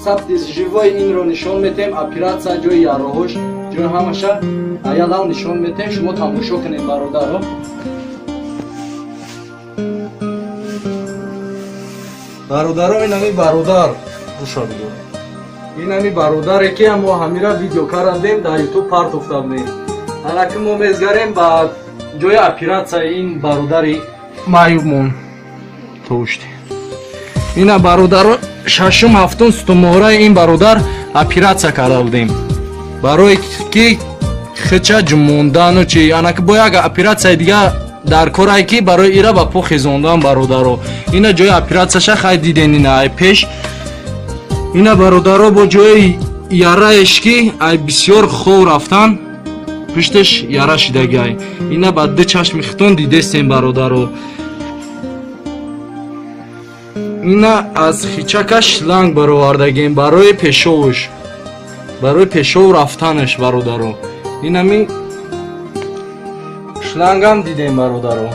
Сабти живой инро нишон метем, оператсия ҷои ярроҳош, ҷои ҳамаша аялам нишон метем, шумо тамошо кунед, бародаро. Бародаро, инами бародар гӯша бидор. Инами бародаре ки мо ҳамира видео кардем, дар ютуб партофта будем. Анаки мо мезгарем ба ҷои оператсияи ин бародари маъюбмон тошти. Ина бародаро, шашум ҳафтум сутунмуҳраи ин бародар оператсия карда будем. Барои ки хича ҷумондану чи анаки бо як оператсияи дига дар корае ки барои ира ба по хезондан, бародаро. Ина ҷои оператсияша хай диден, ина ай пеш. Ина бародаро, бо ҷои яраеш ки ай бисёр хов рафтан, пушташ яра шидагиай. Ина ба ду чашми хитон дидестем, бародаро. Ина аз хичакаш шланг баровардагем барои пешовш, барои пешов рафтанаш, бародаро. Инами шлангам дидем, бародаро.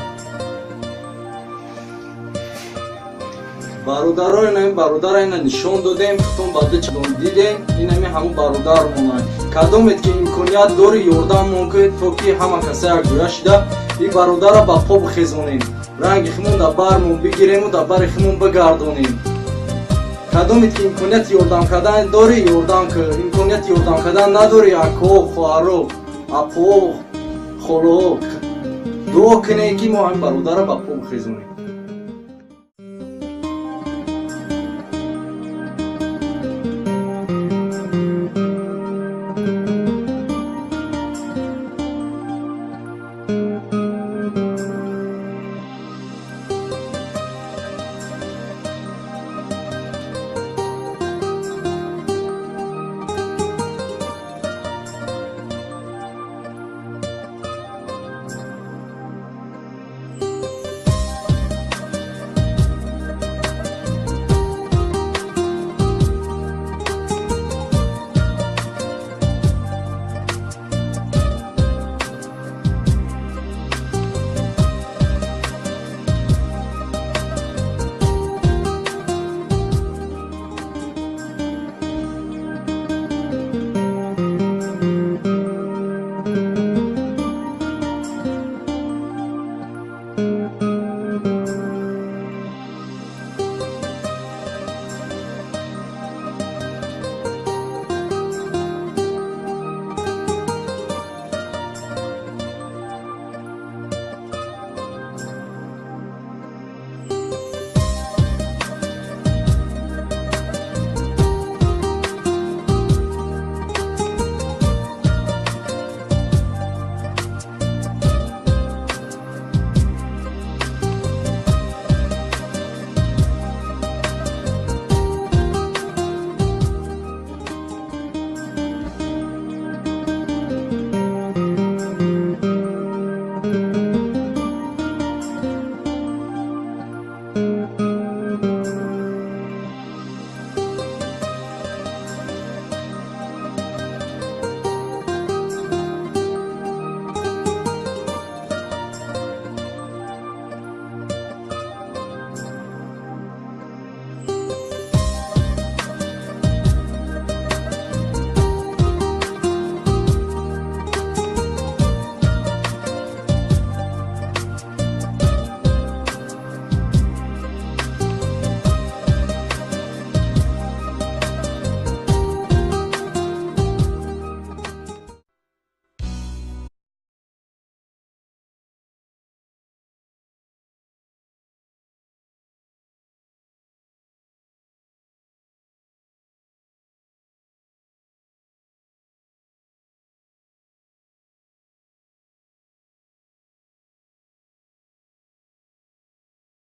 Бародаро, инами бародара ина нишон додем, хитон ба ду чашм дидем. Инами ҳамун бародармонад. Кадомед ки имконият дори, ёрдаммон кунед, то ки ҳама каса якҷоя шида ин бародара ба по бихезонем, ранги химон дар бармон бигирему дар бари химон бигардонем. Кадомед ки имконияти ёрдам кардан дорӣ, ёрдам кун. Имконияти ёрдам кардан надорӣ, акоҳо, хоҳаро, апоҳо, холоҳо, дуо кунед ки мо ҳамин бародара ба по бихезонем.